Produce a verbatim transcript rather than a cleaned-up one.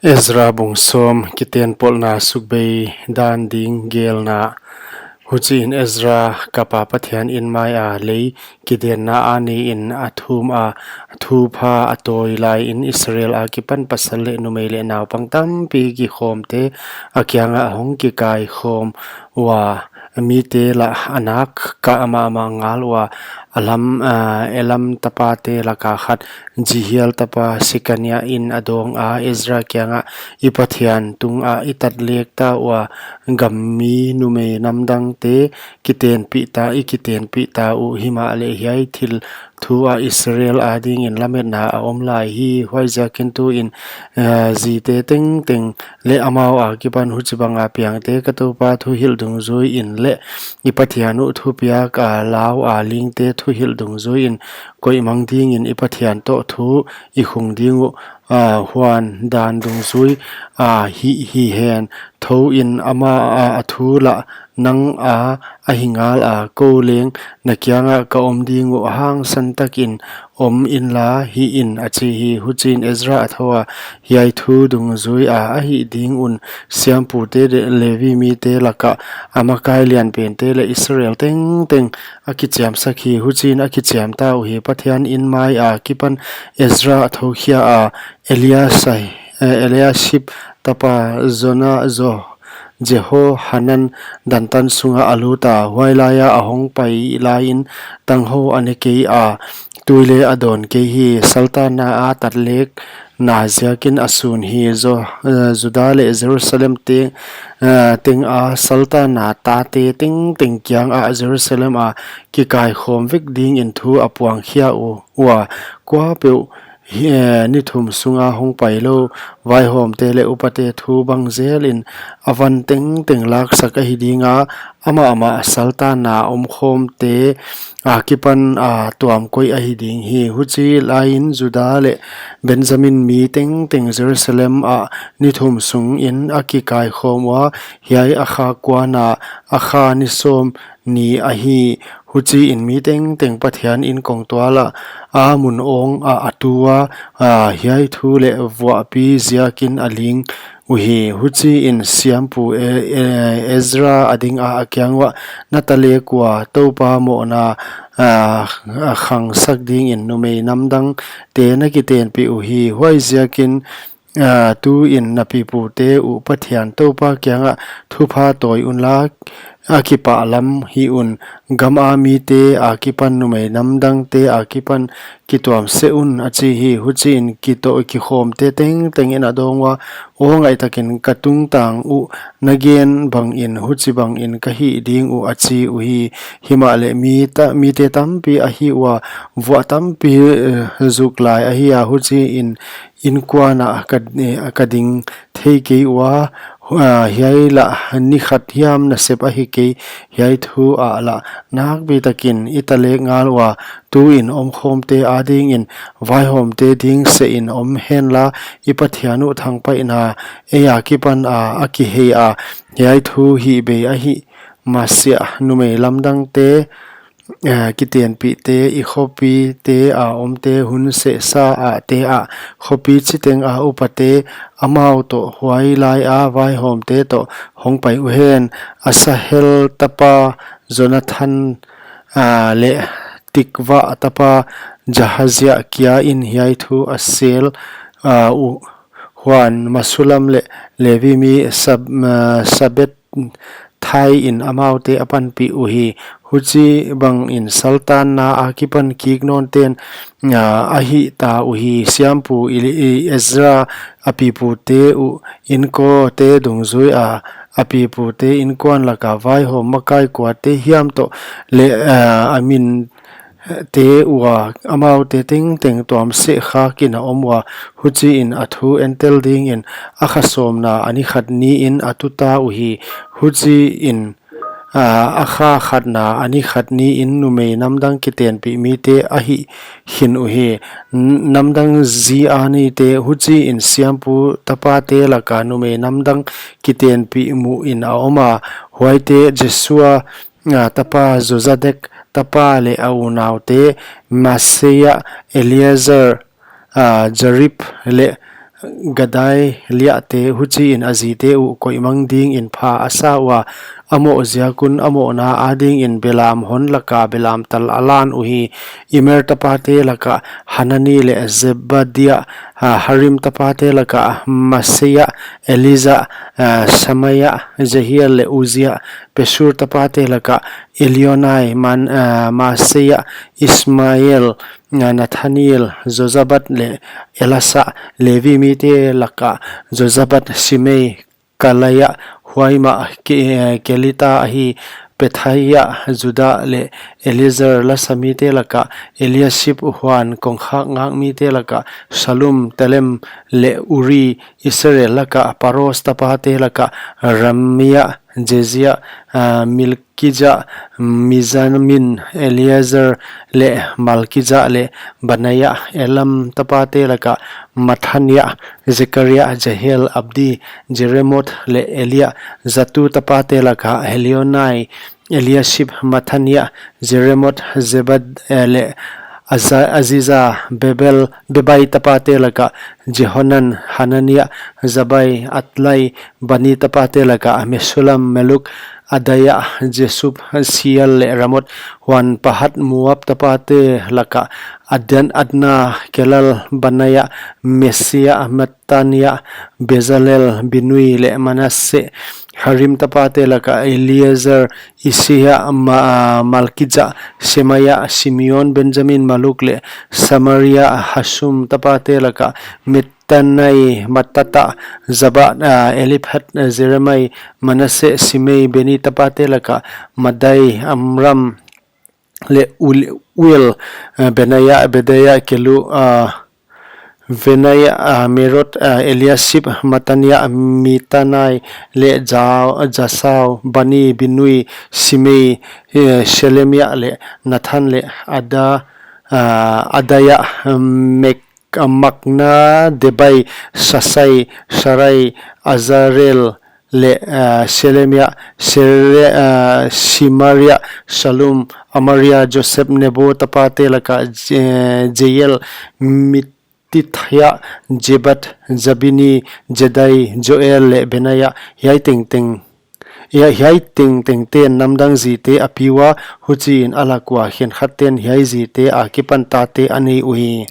Ezra bung sawm. Kitenpolhna sukbei dan ding gelna. Huchiin Ezra kapa Pathian in maia lei kidenna a nei in a thum a, thupha a tawi lai in Israel akipan pasal leh numei leh naupang tampi kikhawmte a kianga hong kikaikhawm ua, mite lah a nak kah mahmah ngal ua, a lam, ah, Elam tapate laka khat, Jehiel tapa Sekania in a dawng a, Ezra kiangah, "I Pathian tungah i tatlek ta ua, gammi numei namdangte kitenpih ta, i kitenpih ta uh, himahleh hiai thil thu ah Israel adingin lametna a om lai hi. Huaiziakin tuin, ah, zite tengteng leh amau akipan huchibanga piangte ka Toupa thuhilh dungzuiin leh i Pathian uh thupiak a lau a lingte thuhilh dungzuiin koihmang dingin i Pathian toh thu i khung ding uh, ah, huan dan dungzui, ah, hi, hi hen. Thou in ama, ah, a thu lah nang a, ahi ngal a, kou leng na kiangah ka om ding uh, hangsan takin om inla hi in," a chi hi. Huchiin Ezra a thou a, hiai thu dungzui a, a hih ding un siampute leh Levi mite lakah a makai lianpente leh Israel tengteng a kichiamsak hi. Huchiin a kichiam ta uhi. Pathian in mai akipan Ezra a thoukhia a, Eliasai, eh, Eliashib tapa Jona, Jo, Jehohanan dantan sunga a lut a, huailaia a hong pai laiin tanghou a ne kei a, tui leh a dawn kei hi. Saltanna a tatlekna ziakin a sun hi. Jo, eh, Juda leh Jerusalem te, eh, tenga saltanna tate tengteng kiangah Jerusalem a kikaikhawm vek dingin thu a puangkhia u, ua, kuapeuh hi, eh, ni thum sunga hong pai lou vaihawmte leh upate thu bang zelin a van tengteng laksak ahi dinga, amah amah saltanna omkhawmte akipan, ah, tuam koih ahi ding hi. Huchi laiin Juda leh Benjamin mi tengteng Jerusalem ah ni thum sungin a kikaikhawm ua, hiai a kha kuana, a kha ni sawm ni ahi. Huchiin mi tengteng Pathian in kongtual ah a mun awng ah a tu a, ah, hiai thu leh vuahpi ziakin a ling uhi. Huchiin siampu E-, E-, Ezra a ding a, a kiang uah, "Na tatlek ua Toupa mohna, ah, a khangsak dingin numei namdangte na kitenpih uhi. Huaiziakin, ah, tuin na pipute uh Pathian Toupa kiangah thupha tawi unla, a kipahlam hih un, gama mite akipan numei namdangte akipan kituam seh un," a chi hi. Huchiin kitoh kikhawmte tengtengin a dawng ua, "Aw ngaihtakin ka tungtang uh na gen bangin huchibangin ka hih ding uh," a chi uhi. Himahleh mi ta-, mite tampi a hih ua, vuah tampi, eh, zuk lai ahi a, huchiin innkuan ah ka, eh, ka ding thei kei ua, ah, hiai lah ni khat hiam nasep ahi kei, hiai thu ah lah nakpi takin i tatlek ngal ua, tuin omkhawmte adingin vaihawmte ding sehin om henla, i Pathian uh thangpaihna ei akipan a, a kihei a, hiai thu hihbei ahih masiah numei lamdangte, eh, kitenpihte, i khopite a omte, hun sehsa ahte ah, khopi chiteng a upate, amau toh huailaia vaihawmte toh hong pai uhen. Asahel tapa Jonathan, ah, leh Tikva tapa Jahazia kiangah hiai thu a sel, ah, uh, huan Mesullam leh Levi mi Sab-, ah, Sabet thaiin amaute a panpih uhi. Huchibangin saltanna akipan kik nawnten, ah, a hih ta uhi. Siampu Eli-, Ezra a pipute uh inkote dungzui a, a pipute innkuan laka vaihawm makai kuate hiam toh leh, ah, a min te ua, amaute tengteng tuam seh khakin a om ua, huchiin a thu entel dingin a kha sawmna a ni khat niin a tu ta uhi. Huchiin, ah, a kha khatna a ni khat niin numei namdang kitenpih mite a hih khin uhi. N-, namdang zi a neite, huchiin siampu tapate laka numei namdang kitenpih muhin a om a, huaite Jesua, ah, tapa Jozadak tapa leh a unaute, Maaseia, Eliezer, ah, Jarib leh, Gedaliah te, huchiin a zite uh koihmang dingin pha a sa ua, a moh ziak un a mohna adingin belam hon laka belam tal a lan uhi. Immer tapate laka Hanani leh Zebadiah, ah, Harim tapate laka Maaseiah, Eliezer, ah, Semaiah, Jehiel leh Uzziah, Pashur tapate laka Elioenai, Man-, ah, Maaseiah, Ismael, ah, Nethanel, Jozabad leh Elasa, Levi mite laka Jozabad, Simei, Kelaiah, huai mah Ke-, eh, Kelita ahi, Pethaiah, Juda leh Eliezer, lasa mite laka Eliasib, huan kongkhak ngak mite laka Sallum, Telem leh Uri, Israel laka Parosh tapate laka Ramia, Jehzia, ah, Malkija, Mijamin, Eliezer leh Malkija leh Benaiah, Elam tapate laka Mattaniah, Zekaria, Jehiel, Abdi, Jeremoth leh Elia, Zattu tapate laka Elioenai, Eliasib, Mattaniah, Jeremoth, Zabad, eh, leh Aza-, Aziza, Bebel, Bebai tapate laka Jehohanan, Hananiah, Zabai, Atlai, Bani tapate laka Mesullam, Maluk, Adaiah, Jasub, Seial leh Ramoth, huan Pahath-moab tapate laka Adan, Adna, Kelal, Benaiah, Maaseiah, Mattaniah, Bezalel, Binnui leh Manasseh, Harim tapate laka Eliezer, Isshiah, Ma-, Malkija, Semaiah, Simeon, Benjamin, Maluk leh Shemariah, Hashum tapate laka Mattaniah, Mattatta, Zabad, ah, Elifet, ah, Jeremai, Manasseh, Simei, Bani tapate laka Maddai, Amram leh Ul-, Uel, ah, Benaiah, Bedaiah, Kelub, ah, Benaiah, ah, Meraiot, ah, Eliasib, Mattaniah, Mattaniah leh Ja-, Jasua, Bani, Binnui, Simei, eh, Shelemiah leh Nathan leh Ada-, ah, Adaiah, Mek-, Maknah, Debbai, Shassai, Sharai, Azarel leh, ah, Shelemiah, Shere-, ah, Shemariah, Sallum, Amariah, Joseph, Nebo tapate laka Je-, Jeiel, Mit- Tithia, Zabad, Zabini, Jadai, Joel leh Benaiah, hiai tengteng, hiai, hiai tengtengten namdang zite a pi ua, huchiin a lak ua khenkhatte'n hiai zite akipan tate a nei uhi.